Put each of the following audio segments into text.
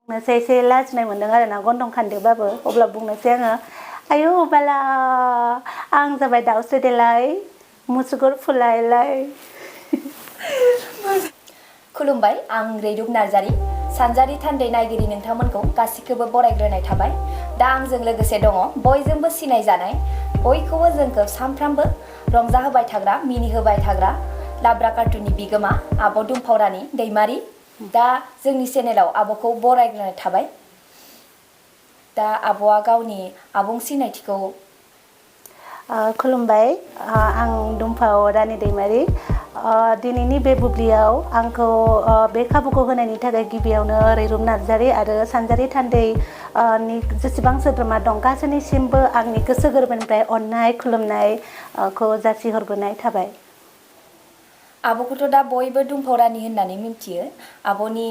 बुंनोसै एसे लाजिनाय मोनदों आरोना गन्थं खानदोंबाबो अब्ला बुंनोसै आङो आयौ बाला आं जाबाय दाउस्रि देलाय मुसुगुर फुलायलाय खुलुमबाय आं रैरुब नार्जारी सानजारि थान्दै नायगिरि नोंथांमोनखौ गासिखौबो बरायग्रोनाय थाबाय दा आंजों लोगोसे दङ बयजोंबो सिनायजानाय बयखौबो जोंखौ सानफ्रामबो रंजाहोबाय थाग्रा मिनिहोबाय थाग्रा लाब्रा कार्टुननि बिगोमा आब' दुमफावरानि दैमारी दा जोंनि चेनेलाव आब'खौ बरायग्रोनाय थाबाय दा आब'आ गावनि आबुं सिनायथिखौ खुलुमबाय आं दुमफावरानि दैमारी दिनैनि बे बुब्लियाव आंखौ बे खाबुखौ होनायनि थाखाय गिबियावनो रैरुब नार्जारी आरो सानजारि थान्दै नि जेसेबां सोद्रोमा दं गासैनिसिमबो आंनि गोसो गोरबोनिफ्राय अननाय खुलुमनायखौ जासिहरग्रोनाय थाबाय आब'खौथ' दा बयबो दुमफावरानि होननानै मिथियो आब'नि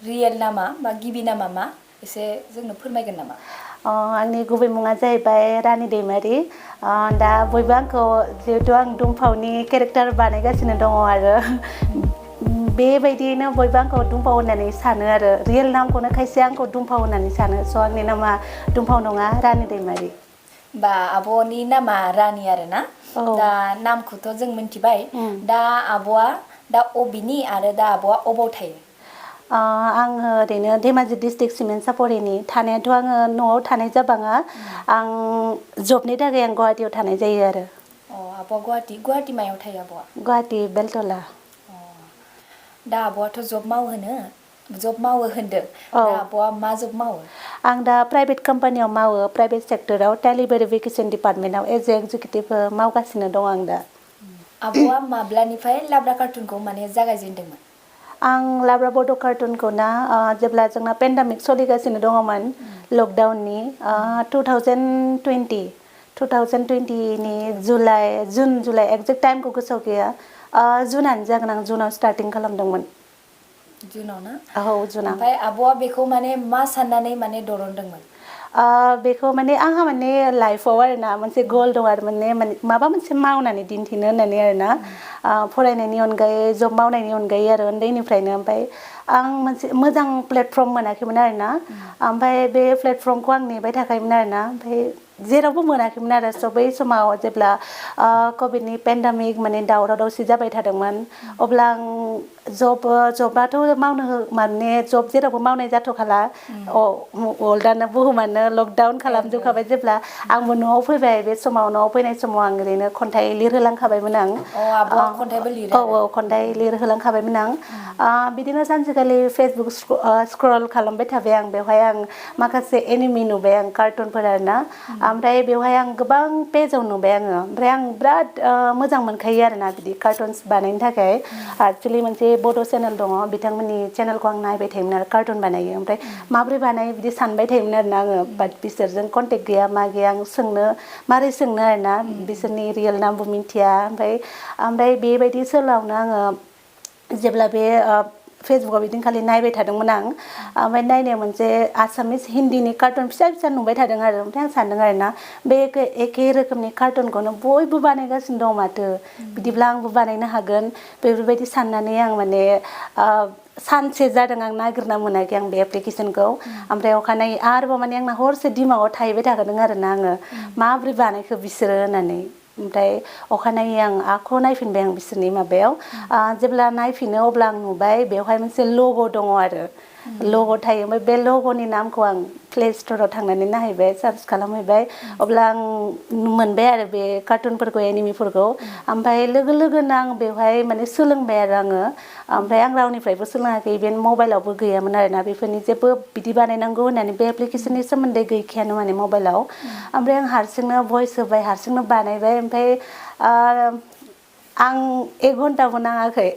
रियेल नामा बा गिबि नामा मा एसे जोंनो फोरमायगोन नामा आंनि गुबै मुङा जाहैबाय रानि दैमारी दा बयबो आंखौ जिहेथु आं दुमफावनि केरेक्टार बानायगासिनो दङ आरो बेबायदियैनो बयबो आंखौ दुमफाव होननानै सानो आरो रियेल नामखौनो खायसे आंखौ दुमफाव होननानै सानो स' आंनि नामा दुमफाव नङा रानि दैमारी बा आब'नि नामा रानि आरोना दा नामखौथ' जों मिथिबाय दा आब'आ दा अबिनि आरो दा आब'आ अबाव थायो आङो ओरैनो धेमाजि डिस्ट्रिक्ट सिमेन्ट सापरिनि थानायाथ' आङो न'आव थानाय जाबाङा आं जबनि थाखाय आं गुवाहाटियाव थानाय जायो आरो आब'आ गुवाहाटि मायाव थायो आब'आ गुवाहाटि बेलतला दा आब'आथ' जब मावो होनदों दा आब'आ मा जब मावो आं दा प्राइभेट कम्पानियाव मावो प्राइभेट सेक्टराव टेलि भेरिफिकेसन डिपार्टमेन्टाव एज ए एक्जिकिउटिभ मावगासिनो दं आं दा आब'आ माब्लानिफ्राय लाब्रा कार्टुनखौ माने जागायजेनदोंमोन आं लाब्रा बड' कार्टुनखौ ना जेब्ला जोंना पेन्डामिक सोलिगासिनो दङमोन लकडाउननि 2020नि जुन जुलाइ एक्जेक्ट टाइमखौ गोसोआव गैया जुनानो जागोन आं जुनाव स्टार्टिं खालामदोंमोन जुनाव ना औ जुनाव ओमफ्राय आब'आ बेखौ माने मा साननानै माने दरनदोंमोन बेखौ माने आंहा माने लाइफआव आरोना मोनसे गल दं आरो माने माबा मोनसे मावनानै दिन्थिनो होननानै आरोना फरायनायनि अनगायै जब मावनायनि अनगायै आरो उन्दैनिफ्रायनो ओमफ्राय आं मोनसे मोजां प्लेटफर्म मोनाखैमोन आरोना ओमफ्राय बे प्लेटफर्मखौ आं नेबाय थाखायोमोन आरोना ओमफ्राय जेरावबो मोनाखैमोन आरो स' बै समाव जेब्ला कभिडनि पेन्डामिक माने दावराव दावसि जाबाय थादोंमोन अब्ला आं जबाथ' मावनो माने जब जेरावबो मावनाय जाथ'खाला वर्ल्डआनो बुहुमानो लकडाउन खालामजोबखाबाय जेब्ला आंबो न'आव फैबाय बे समाव न'आव फैनाय समाव आं ओरैनो खन्थाइ लिरहोलांखाबायमोन आं खन्थाइबो लिरो खन्थाइ लिरहोलांखाबायमोन आं बिदिनो सानसेखालि फेसबुक स्क्रल खालामबाय थाबाय आं बेवहाय आं माखासे एनिमि नुबाय आं कार्टुनफोर आरोना ओमफ्राय बेवहाय आं गोबां पेजाव नुबाय आङो ओमफ्राय आं बिराद मोजां मोनखायो आरोना बिदि कार्टुन्स बानायनो थाखाय एक्सुवेलि मोनसे बड' चेनेल दङ बिथांमोननि चेनेलखौ आं नायबाय थायोमोन आरो कार्टुन बानायो ओमफ्राय माबोरै बानायो बिदि सानबाय थायोमोन आरोना आङो बाट बिसोरजों कन्टेक्ट गैया मा गैया आं मारै सोंनो आरोना बिसोरनि रियेल नामबो मिथिया ओमफ्राय बेबायदि सोलावनो आङो जेब्ला बे फेसबुकआव बिदिनखालि नायबाय थादोंमोन आं ओमफ्राय नायनायाव मोनसे आसामिस हिन्दीनि कार्टुन फिसा फिसा नुबाय थादों आरो ओमफ्राय आं सानदों आरोना बे एखे रोखोमनि कार्टुनखौनो बयबो बानायगासिनो दं माथो बिदिब्ला आंबो बानायनो हागोन बेफोरबायदि साननानै आं माने सानसे जादों आं नागिरना मोनाखै आं बे एप्लिकेसनखौ ओमफ्राय अखानायै आरोबाव माने आंना हरसे दिमागाव थाहैबाय थादों आरोना आङो माबोरै बानायखो बिसोरो होननानै ओमफ्राय अखानायै आं आखौ नायफिनबाय आं बिसोरनि माबायाव जेब्ला नायफिनो अब्ला आं नुबाय बेवहाय मोनसे लग' दङ आरो लग' थायो ओमफ्राय बे लग'नि नामखौ आं प्ले स्ट'राव थांनानै नायहैबाय सार्च खालामहैबाय अब्ला आं मोनबाय आरो बे कार्टुनफोरखौ एनिमिफोरखौ ओमफ्राय लोगो लोगोनो आं बेवहाय माने सोलोंबाय आरो आङो ओमफ्राय आं रावनिफ्रायबो सोलोङाखै इभेन मबाइलावबो गैयामोन आरोना बेफोरनि जेबो बिदि बानायनांगौ होननानै बे एप्लिकेसननि सोमोन्दै गैखायानो माने मबाइलाव ओमफ्राय आं हारसिंनो भइस होबाय हारसिंनो बानायबाय ओमफ्राय आं 1 घन्टाबो नाङाखै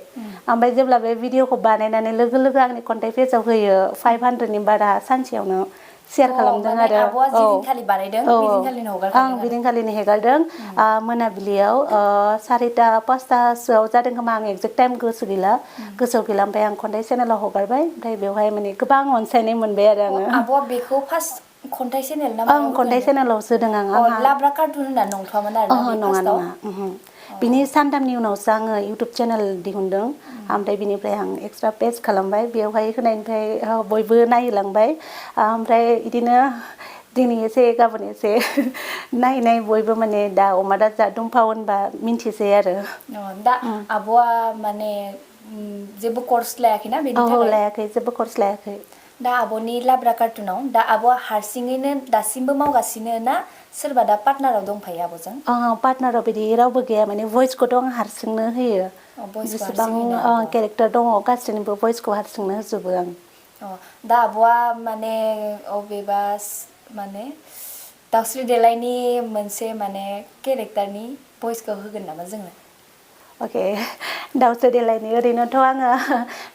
ओमफ्राय जेब्ला बे भिडिअखौ बानायनानै लोगो लोगो आंनि कन्टेक्ट पेजाव होयो 500नि बारा सानसेयावनो सेयार खालामदों आरो आं बिदिनखालिनो हेगारदों मोनाबिलियाव 4टा 5टासोआव जादों खोमा आं एक्जेक्ट टाइम गोसोआव गैला ओमफ्राय आं खन्थाइ चेनेलाव हगारबाय ओमफ्राय बेवहाय माने गोबां अनसायनाय मोनबाय आरो आङो आब'आ बेखौ फार्स्ट खन्थाइ चेनेल ना खन्थाइ चेनेलावसो होदों आं लाब्रा कार्टुन होनना नंथ'वामोन आरो ना नङा बिनि सानथामनि उनावसो आङो इउटुब चेनेल दिहुनदों ओमफ्राय बिनिफ्राय आं एक्सट्रा पेज खालामबाय बेवहाय होनायनिफ्राय बयबो नायलांबाय ओमफ्राय बिदिनो दिनै एसे गाबोन एसे नायै बयबो माने दा अमा दाजा दंफाव होनबा मिन्थिसै आरो दा आब'आ माने जेबो कर्स लायाखैना बेनि थाखाय लायाखै जेबो कर्स लायाखै दा आब'नि लाब्रा कार्टुनाव दा आब'आ हारसिङैनो दासिमबो मावगासिनो ना सोरबा दा पार्टनाराव दंफायो आब'जों पार्टनाराव बिदि रावबो गैया माने भइसखौथ' आं हारसिंनो होयो भइसखौ जेसेबां हारसिं होयोना आब'आ केरेक्टार दङ गासैनिबो भइसखौ हारसिंनो होजोबो आं दा आब'आ माने अबेबा माने दाउस्रि देलायनि मोनसे माने केरेक्टारनि भइसखौ होगोन नामा जोंनो अके दाउस्रि देलायनि ओरैनोथ' आङो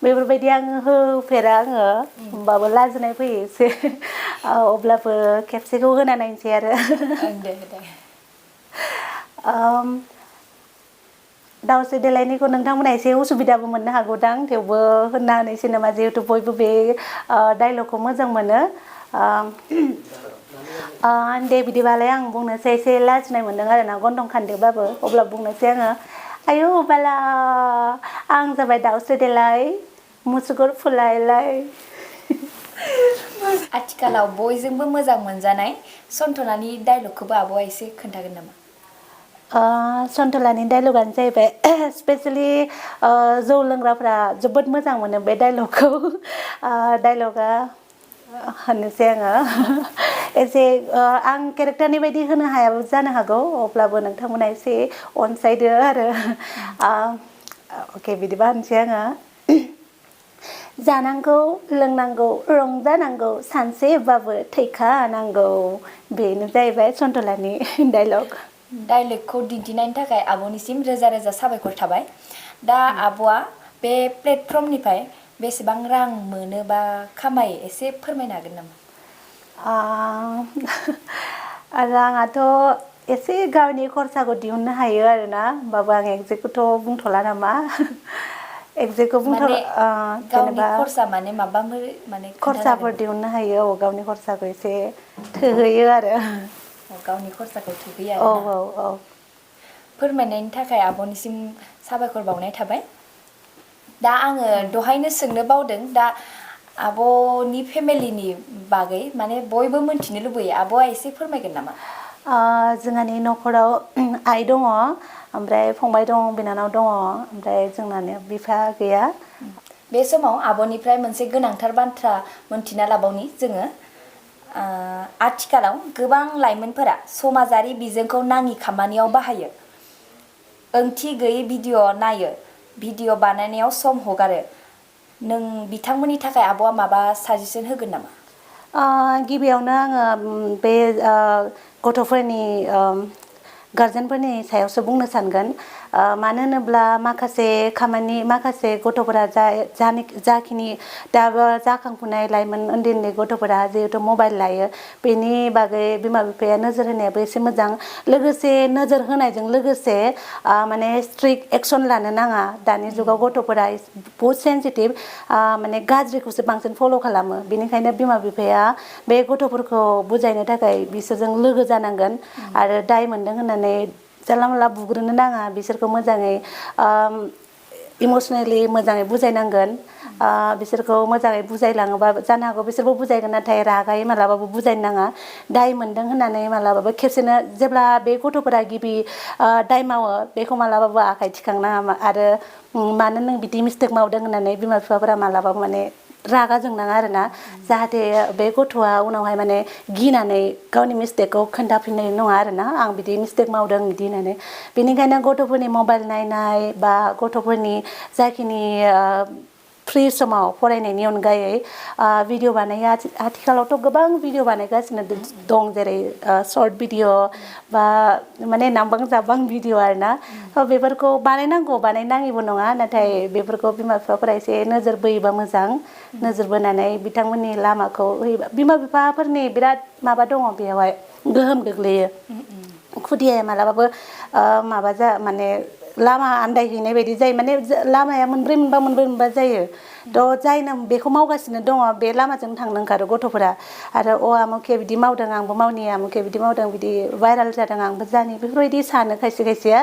बेफोरबायदि आङो होफेरा आङो होमबाबो लाजिनाय फैयो एसे अब्लाबो खेबसेखौ होना नायनोसै आरो दे दाउस्रि देलायनिखौ नोंथांमोना एसे उसुबिदाबो मोननो हागौदां थेवबो होनना होनोसै नामा जिहेथु बयबो बे डायलगखौ मोजां मोनो दे बिदिबालाय आं बुंनोसै एसे लाजिनाय मोनदों आरोना गन्थं खानदोंबाबो अब्ला बुंनोसै आङो आयौ बाला आं जाबाय दाउस्रि देलाय मुसुगुर फुलायलाय आथिखालाव बयजोंबो मोजां मोनजानाय सन्थ'नानि डायलगखौबो आब'आ एसे खोन्थागोन नामा सन्थलानि डायलगानो जाहैबाय स्पेसियेलि जौ लोंग्राफ्रा जोबोद मोजां मोनो बे डायलगखौ डायलगा होननोसै आङो एसे आं केरेक्टारनि बायदि होनो हायाबो जानो हागौ अब्लाबो नोंथांमोना एसे अनसायदो आरो अके बिदिबा होनसै आङो जानांगौ लोंनांगौ रंजानांगौ सानसेबाबो थैखानांगौ बेनो जाहैबाय सन्थलानि डायलग डायलगखौ दिन्थिनायनि थाखाय आब'निसिम रोजा रोजा साबायखर थाबाय दा आब'आ बे प्लेटफर्मनिफ्राय बेसेबां रां मोनो बा खामायो एसे फोरमायनो हागोन नामा राङाथ' एसे गावनि खरसाखौ दिहुननो हायो आरोना होमबाबो आं एक्जेक्टखौथ' बुंथ'ला नामा एक्जेक्टखौ माने गावनि जेनेबा खरसा माने माबा माने खोन्थानो हागोन खरसाफोर दिहुननो हायो गावनि खरसाखौ एसे थोहैयो आरो गावनि खरसाखौ थोहैयो औ आरोना औ फोरमायनायनि थाखाय आब'निसिम साबायखर बावनाय थाबाय दा आङो दहायनो सोंनो बावदों दा आब'नि फेमिलिनि बागै माने बयबो मोनथिनो लुबैयो आब'आ एसे फोरमायगोन नामा जोंहानि न'खराव आइ दङ ओमफ्राय फंबाय दं बिनानाव दङ ओमफ्राय जोंनानो बिफा गैया बे समाव आब'निफ्राय मोनसे गोनांथार बाथ्रा मोनथिना लाबावनि जोङो आथिखालाव गोबां लाइमोनफोरा समाजारि बिजोंखौ नाङि खामानियाव बाहायो ओंथि गैयै भिडिअ नायो भिडिअ बानायनायाव सम हगारो नों बिथांमोननि थाखाय आब'आ माबा साजेसन होगोन नामा गिबियावनो आङो बे गथ'फोरनि गार्जेनफोरनि सायावसो बुंनो सानगोन मानो होनोब्ला माखासे गथ'फोरा जाखिनि दाबो जाखांफुनाय लाइमोन उन्दै उन्दै गथ'फोरा जिहेथु मबाइल लायो बेनि बागै बिमा बिफाया नोजोर होनायाबो एसे मोजां लोगोसे नोजोर होनायजों लोगोसे माने स्ट्रिक्ट एक्सन लानो नाङा दानि जुगाव गथ'फोरा बहुत सेन्सिटिभ माने गाज्रिखौसो बांसिन फल' खालामो बेनिखायनो बिमा बिफाया बे गथ'फोरखौ बुजायनो थाखाय बिसोरजों लोगो जानांगोन आरो दाय मोनदों होननानै जानला मोनला बुग्रोनो नाङा बिसोरखौ मोजाङै इमसनेलि मोजाङै बुजायनांगोन बिसोरखौ मोजाङै बुजायलाङोबा जानो हागौ बिसोरबो बुजायगोन नाथाय रागायै मालाबाबो बुजायनो नाङा दाय मोनदों होननानै मालाबाबो खेबसेनो जेब्ला बे गथ'फोरा गिबि दाय मावो बेखौ मालाबाबो आखाइ थिखांनाङा आरो मानो नों बिदि मिस्टेक मावदों होननानै बिमा बिफाफोरा मालाबाबो माने रागा जोंनाङा आरोना जाहाथे बे गथ'आ उनावहाय माने गिनानै गावनि मिस्टेकखौ खोन्थाफिननाय नङा आरोना आं बिदि मिस्टेक मावदों बिदि होननानै बेनिखायनो गथ'फोरनि मबाइल नायनाय बा गथ'फोरनि जाखिनि फ्रि समाव फरायनायनि अनगायै भिडिअ बानायो आथिखालावथ' गोबां भिडिअ बानायगासिनो दं जेरै सर्ट भिडिअ बा माने नांबां जाबां भिडिअ आरोना बेफोरखौ बानायनांगौ बानायनाङिबो नङा नाथाय बेफोरखौ बिमा बिफाफोरा एसे नोजोर बोयोबा मोजां नोजोर बोनानै बिथांमोननि लामाखौ होयोबा बिमा बिफाफोरनि बिराद माबा दङ बेयावहाय गोहोम गोग्लैयो खुदियाया मालाबाबो माने लामा आन्दायहैनाय बायदि जायो माने लामाया मोनब्रै मोनबा जायो थ' जायनो बेखौ मावगासिनो दङ बे लामाजों थांनो ओंखारो गथ'फोरा आरो आमुखे बिदि मावदों आंबो मावनि आमुखे बिदि मावदों बिदि भाइराल जादों आंबो जानि बेफोरबायदि सानो खायसेया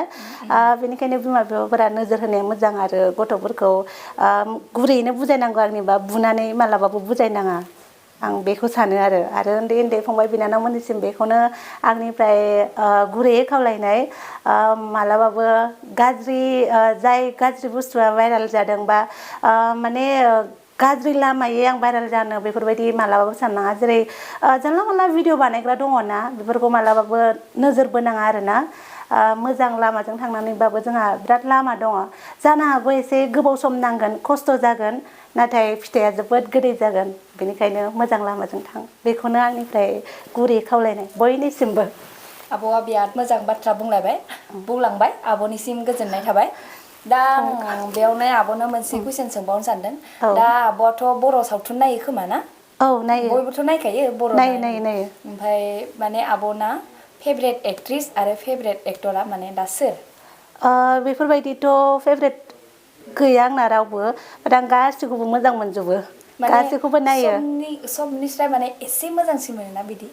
बेनिखायनो बिमा बिफाफोरा नोजोर होनाया मोजां आरो गथ'फोरखौ गुरैयैनो बुजायनांगौ आंनिबा बुनानै मालाबाबो बुजायनाङा आं बेखौ सानो आरो उन्दै फंबाय बिनानावमोननिसिम बेखौनो आंनिफ्राय गुरैयै खावलायनाय मालाबाबो जाय गाज्रि बुस्थुआ भाइराल जादों बा माने गाज्रि लामायै आं भाइराल जानो बेफोरबायदि मालाबाबो साननाङा जेरै जानला मोनला भिडिअ बानायग्रा दङना बेफोरखौ मालाबाबो नोजोर बोनाङा आरोना मोजां लामाजों थांनानैबाबो जोंहा बिराद लामा दङ जानो हागौ एसे गोबाव सम नांगोन खस्थ' जागोन नाथाय फिथाइया जोबोद गोदै जागोन बेनिखायनो मोजां लामाजों थां बेखौनो आंनिफ्राय गुरै खावलायनाय बयनिसिमबो आब'आ बिराद मोजां बाथ्रा बुंलांबाय आब'निसिम गोजोननाय थाबाय दा आं बेयावनो आब'नो मोनसे कुइसन सोंबावनो सानदों दा आब'आथ' बर' सावथुन नायो खोमा ना औ नायो बयबोथ' नायखायो बर' नायो ओमफ्राय माने आब'ना फेभरेट एक्ट्रिस आरो फेभरेट एक्टरा माने दा सोर बेफोरबायदिथ' फेभरेट गैया आंना रावबो आं गासिखौबो मोजां मोनजोबो माने गासैखौबो नायो सबनिस्राय माने एसे मोजांसिन मोनोना बिदि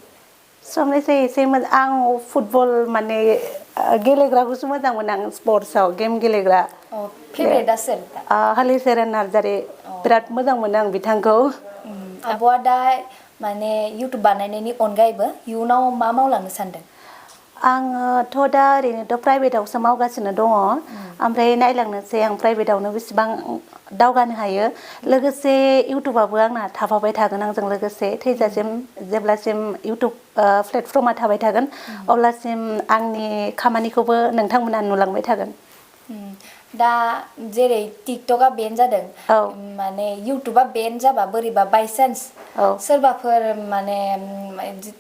सबनिसाय एसे मोजां आं फुटबल माने गेलेग्राखौसो मोजां मोनो आं स्पर्टसआव गेम गेलेग्रा फेभरेटआ सोर हलिचरन नार्जारि बिराद मोजां मोनो आं बिथांखौ आब'आ दा माने इउटुब बानायनायनि अनगायैबो इयुनाव मा मावलांनो सानदों आङोथ' दा ओरैनोथ' प्राइभेटावसो मावगासिनो दङ ओमफ्राय नायलांनोसै आं प्राइभेटावनो बेसेबां दावगानो हायो लोगोसे इउटुबाबो आंना थाफाबाय थागोन आंजों लोगोसे थैजासिम जेब्लासिम इउटुब प्लेटफर्मा थाबाय थागोन अब्लासिम आंनि खामानिखौबो नोंथांमोना नुलांबाय थागोन दा जेरै टिकटकआ बेन जादों माने इउटुबा बेन जाबा बोरैबा बायसान्स सोरबाफोर माने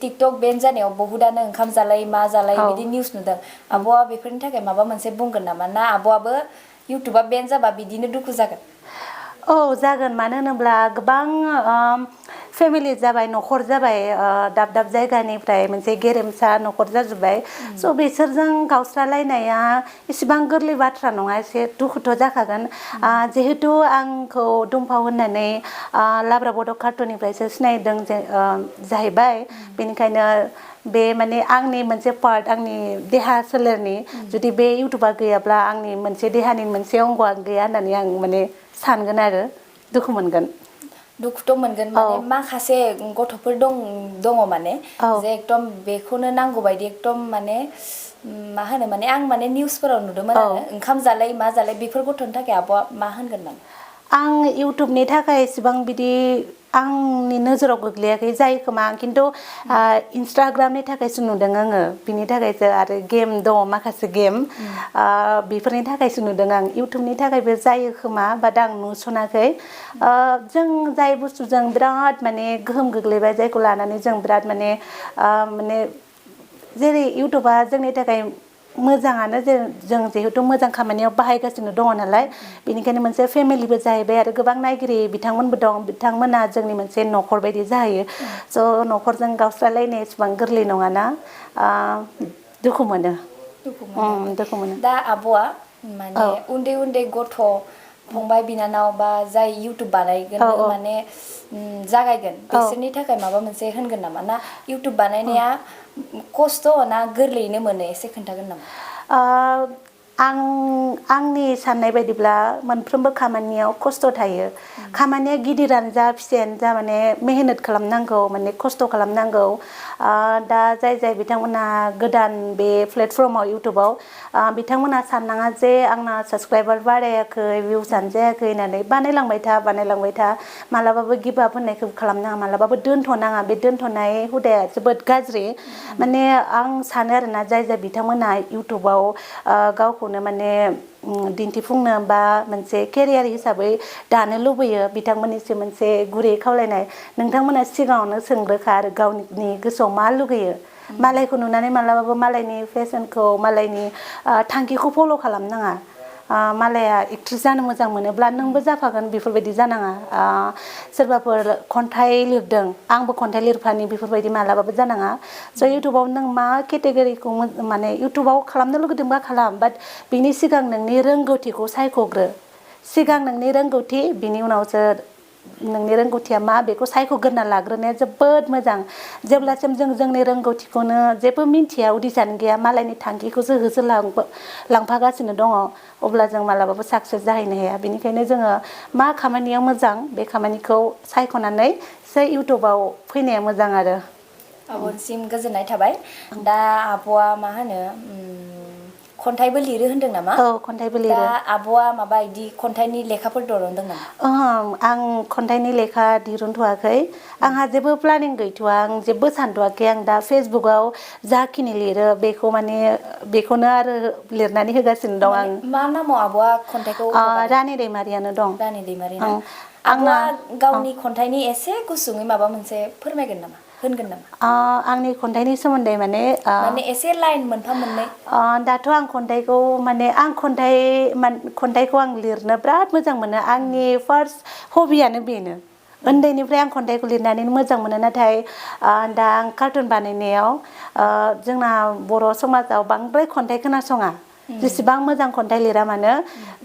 टिकटक बेन जानायाव बहुदानो ओंखाम जालाय मा जालाय बिदि निउस नुदों आब'आ बेफोरनि थाखाय माबा मोनसे बुंगोन नामा ना आब'आबो इउटुबा बेन जाबा बिदिनो दुखु जागोन जागोन मानो होनोब्ला गोबां फेमिलि जाबाय न'खर जाबाय दाब जायगानिफ्राय मोनसे गेरेमसा न'खर जाजोब्बाय स' बिसोरजों गावस्रालायनाया इसिबां गोरलै बाथ्रा नङा एसे दुखुथ' जाखागोन जिहेतु आंखौ दुमफाव होननानै लाब्रा बड' कार्टुननिफ्रायसो सिनायदों जाहैबाय बेनिखायनो बे माने आंनि मोनसे पार्ट आंनि देहा सोलेरनि जुदि बे इउटुबा गैयाब्ला आंनि मोनसे देहानि मोनसे अंग'आ गैया होननानै आं माने सानगोन आरो दुखु मोनगोन दुखुथ' मोनगोन माने माखासे गथ'फोर दङ माने जे एकदम बेखौनो नांगौ बायदि एकदम माने मा होनो माने आं माने निउसफोराव नुदोंमोन आरो ओंखाम जालाय मा जालाय बेफोर गथ'नि थाखाय आब'आ मा होनगोन माने आं इउटुबनि थाखाय एसेबां बिदि आंनि नोजोराव गोग्लैयाखै जायो खोमा खिन्थु इन्सटाग्रामनि थाखायसो नुदों आङो बिनि थाखायसो आरो गेम दङ माखासे गेम बेफोरनि थाखायसो नुदों आं इउटुबनि थाखायबो जायो खोमा बाट आं नुसनाखै जों जाय बुस्थुजों बिराद माने गोहोम गोग्लैबाय जायखौ लानानै जों बिराद माने जेरै इउटुबा जोंनि थाखाय मोजाङानो जों जिहेतु मोजां खामानियाव बाहायगासिनो दङ नालाय बेनिखायनो मोनसे फेमिलिबो जाहैबाय आरो गोबां नायगिरि बिथांमोनबो दं बिथांमोना जोंनि मोनसे न'खर बायदि जाहैयो स' न'खरजों गावस्रालायनाय एसेबां गोरलै नङाना दुखु मोनो दा आब'आ माने उन्दै गथ' फंबाय बिनानाव बा जाय इउटुब बानायगोन माने जागायगोन बिसोरनि थाखाय माबा मोनसे होनगोन नामा ना इउटुब बानायनाया खस्थ' ना गोरलैयैनो मोनो एसे खोन्थागोन नामा आंनि साननाय बायदिब्ला मोनफ्रोमबो खामानियाव खस्थ' थायो खामानिया गिदिरानो जा फिसायानो जा माने मेहनत खालामनांगौ माने खस्थ' खालामनांगौ दा जाय बिथांमोना गोदान बे प्लेटफर्माव इउटुबाव बिथांमोना साननाङा जे आंना साबसक्राइबार बारायाखै भिउसानो जायाखै होननानै बानायलांबाय था मालाबाबो गिभ आप होननायखौ खालामनाङा मालाबाबो दोनथ'नाङा बे दोनथ'नाय हुदाया जोबोद गाज्रि माने आं सानो आरोना जाय बिथांमोना इउटुबाव गावखौनो माने दिन्थिफुंनो बा मोनसे केरियार हिसाबै दानो लुबैयो बिथांमोननिसिम मोनसे गुरै खावलायनाय नोंथांमोना सिगाङावनो सोंग्रोखा आरो गावनि गोसोआव मा लुगैयो मालायखौ नुनानै मालाबाबो मालायनि फेशनखौ मालायनि थांखिखौ फल' खालामनाङा मालाया एक्ट्रेस जानो मोजां मोनोब्ला नोंबो जाफागोन बेफोरबायदि जानाङा सोरबाफोर खन्थाइ लिरदों आंबो खन्थाइ लिरफानि बेफोरबायदि मालाबाबो जानाङा स' इउटुबाव नों मा केटेगरिखौ माने इउटुबाव खालामनो लुगैदोंबा खालाम बाट बिनि सिगां नोंनि रोंगौथिखौ सायख'ग्रो सिगां नोंनि रोंगौथि बिनि उनावसो नोंनि रोंगौथिया मा बेखौ सायख'ग्रोना लाग्रोनाया जोबोद मोजां जेब्लासिम जों जोंनि रोंगौथिखौनो जेबो मिन्थिया उदिसानो गैया मालायनि थांखिखौसो होसोलांफागासिनो दङ अब्ला जों मालाबाबो साक्सेस जाहैनो हाया बेनिखायनो जोङो मा खामानियाव मोजां बे खामानिखौ सायख'नानैसो इउटुबाव फैनाया मोजां आरो आब'निसिम गोजोननाय थाबाय दा आब'आ मा होनो खन्थाइबो लिरो होनदों नामा औ खन्थाइबो दा लिरो आब'आ माबा इदि खन्थाइनि लेखाफोर दरनदों नामा आं खन्थाइनि लेखा दिरुनथ'वाखै आंहा जेबो प्लानिं गैथ'वा आं जेबो सानथ'वाखै आं दा फेसबुकआव जाखिनि लिरो बेखौ माने बेखौनो आरो लिरनानै होगासिनो दं आं मा नामाव आब'आ खन्थाइखौ हगारो रानि दैमारियानो दं रानि दैमारि ना आंना आब'आ गावनि खन्थाइनि एसे गुसुङै माबा मोनसे फोरमायगोन नामा होनगोन नामा आंनि खन्थाइनि सोमोन्दै माने एसे लाइन मोनफा मोननै दाथ' आं खन्थाइखौ माने आं खन्थाइखौ आं लिरनो बिराद मोजां मोनो आंनि फार्स्ट हबियानो बेनो उन्दैनिफ्राय आं खन्थाइखौ लिरनानै मोजां मोनो नाथाय दा आं कार्टुन बानायनायाव जोंना बर' समाजाव बांद्राय खन्थाइ खोनासङा जेसेबां मोजां खन्थाइ लिरा मानो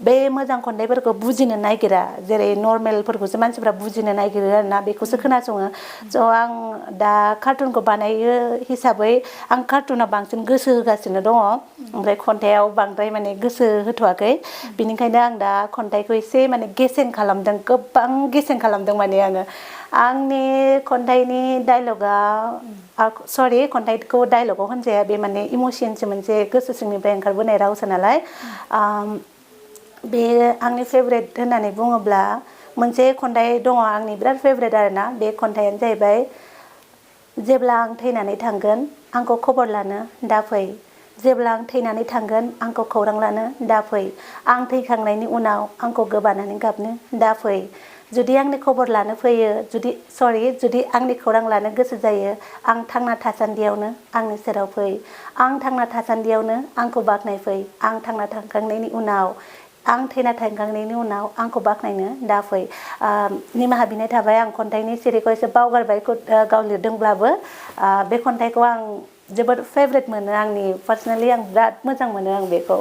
बे मोजां खन्थाइफोरखौ बुजिनो नागिरा जेरै नर्मेलफोरखौसो मानसिफ्रा बुजिनो नागिरो आरोना बेखौसो खोनासङो स' आं दा कार्टुनखौ बानायो हिसाबै आं कार्टुनाव बांसिन गोसो होगासिनो दङ ओमफ्राय खन्थाइयाव बांद्राय माने गोसो होथ'वाखै बिनिखायनो आं दा खन्थाइखौ एसे माने गेसें खालामदों गोबां गेसें खालामदों माने आंनि खन्थाइनि डाइलगा खन्थाइखौ डाइलगाव होनजाया बे माने इमसनसो मोनसे गोसो सिंनिफ्राय ओंखारबोनाय रावसो नालाय बे आंनि फेभरेट होननानै बुङोब्ला मोनसे खन्थाइ दङ आंनि बिराद फेभरेट आरोना बे खन्थाइयानो जाहैबाय जेब्ला आं थैनानै थांगोन आंखौ खबर लानो दाफै जेब्ला आं थैनानै थांगोन आंखौ खौरां लानो दाफै आं थैखांनायनि उनाव आंखौ गोबानानै गाबनो दाफै जुदि आंनि खबर लानो फैयो जुदि आंनि खौरां लानो गोसो जायो आं थांना थासान्दियावनो आंनि सेराव फै आं थांना थासान्दियावनो आंखौ बाख्नायफै आं थांना थांखांनायनि उनाव आं थैना थांखांनायनि उनाव आंखौ बाख्नायनो दाफै निमाहा बिनाय थाबाय आं खन्थाइनि सिरिखौ एसे बावगारबाय गाव लिरदोंब्लाबो बे खन्थाइखौ आं जोबोद फेभरेट मोनो आंनि पार्सनेलि आं बिराद मोजां मोनो आं बेखौ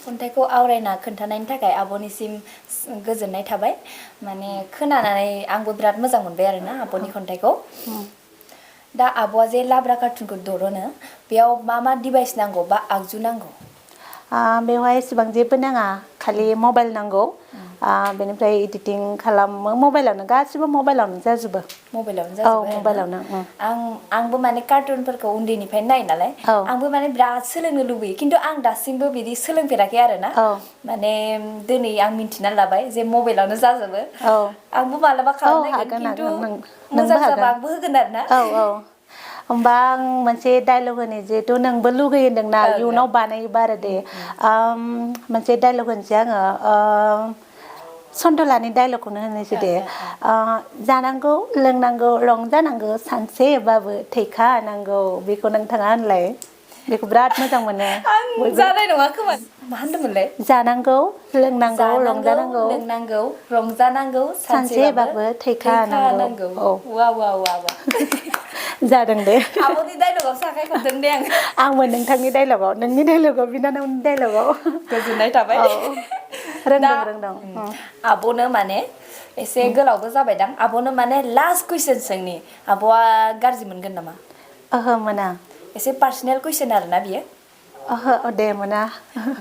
खन्थाइखौ आवरायना खोन्थानायनि थाखाय आब'निसिम गोजोननाय थाबाय माने खोनानानै आंबो बिराद मोजां मोनबाय आरोना आब'नि खन्थाइखौ दा आब'आ जे लाब्रा कार्टुनखौ दरोनो बेयाव मा मा डिभाइस नांगौ बा आगजु नांगौ बेवहाय एसेबां जेबो नाङा खालि मबाइल नांगौ बेनिफ्राय एडिटिं खालामो मबाइलावनो गासिबो मबाइलावनो जाजोबो मबाइलावनो जाजोबो मबाइलावनो आंबो माने कार्टुनफोरखौ उन्दैनिफ्रायनो नायो नालाय आंबो माने बिराद सोलोंनो लुबैयो खिन्थु आं दासिमबो बिदि सोलोंफेराखै आरोना माने दिनै आं मिन्थिना लाबाय जे मबाइलावनो जाजोबो आंबो मालाबा खालामनायगोन खिन्थु मोजां जाबा आंबो होगोन आरोना होमबा आं मोनसे डायलग होनो जिहेथु नोंबो लुगैयो होनदोंना इयुनाव बानायोबा आरो दे मोनसे डायलग होनसै आङो सन्थलानि डायलगखौनो होनोसै दे जानांगौ लोंनांगौ रंजानांगौ सानसेबाबो थैखानांगौ बेखौ नोंथाङा होनलाय बेखौ बिराद मोजां मोनो आं जानाय नङा खोमा मा होनदोंमोनलाय जानांगौ लोंनांगौ रंजानांगौ रंजानांगौ सानसेबाबो थैखानांगौ वा जादों दे आब'नि डायलगावसो आखाइ खबदों दे आंबो नोंथांनि डायलगाव नोंनि डायलगाव बिनानावनि डायलगाव गोजोननाय थाबाय रोंदों आब'नो माने एसे गोलावबो जाबायदां आब'नो माने लास्ट कुइसन सोंनि आब'आ गाज्रि मोनगोन नामा ओहो मोना एसे पार्सनेल कुइसन आरोना बियो ओहो दे मोना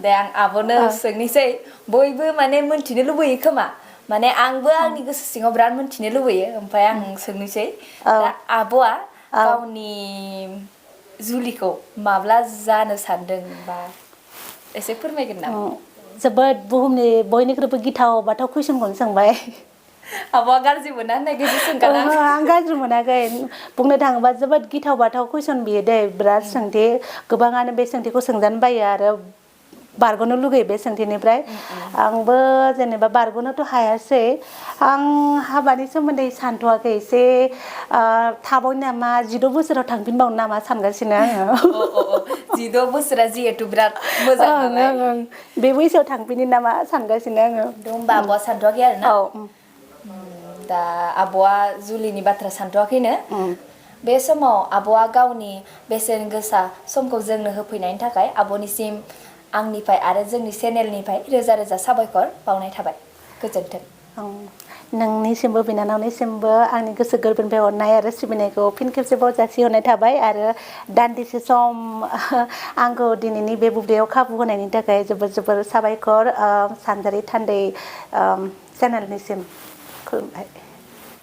दे आं आब'नो सोंनोसै बयबो माने मोनथिनो लुबैयो खोमा माने आंबो आंनि गोसो सिङाव बिराद मोनथिनो लुबैयो ओमफ्राय आं सोंनोसै दा आब'आ गावनि जुलिखौ माब्ला जानो सानदों बा एसे फोरमायगोन नामा जोबोद बुहुमनि बयनिख्रुइबो गिथाव बाथाव कुइसनखौनो सोंबाय आब'आ गाज्रि मोना होननायखायसो सोंखादों आं गाज्रि मोनाखै बुंनो थाङोबा जोबोद गिथाव बाथाव कुइसन बियो दे बिराद सोंथि गोबाङानो बे सोंथिखौ सोंजानो बायो आरो बारग'नो लुगैयो बे सोंथिनिफ्राय आंबो जेनेबा बारग'नोथ' हायासै आं हाबानि सोमोन्दै सानथ'वाखै एसे थाबाय नामा 16 बोसोराव थांफिनबावनो नामा सानगासिनो आङो 16 बोसोरा जिहेतु बिराद मोजां नालाय बे बैसोआव थांफिनो नामा सानगासिनो आङो होमबा आब'आ सानथ'वाखै आरो ना दा आब'आ जुलिनि बाथ्रा सानथ'वाखैनो बे समाव आब'आ गावनि बेसेन गोसा समखौ जोंनो होफैनायनि थाखाय आब'निसिम आंनिफ्राय आरो जोंनि चेनेलनिफ्राय रोजा रोजा साबायखर बावनाय थाबाय गोजोन्थों नोंनिसिमबो बिनानावनिसिमबो आंनि गोसो गोरबोनिफ्राय अननाय आरो सिबिनायखौ फिन खेबसेबाव जासिहरनाय थाबाय आरो दान्दिसे सम आंखौ दिनैनि बे बुब्लियाव खाबु होनायनि थाखाय जोबोर जोबोर साबायखर सानजारि थान्दै चेनेलनिसिम खुलुमबाय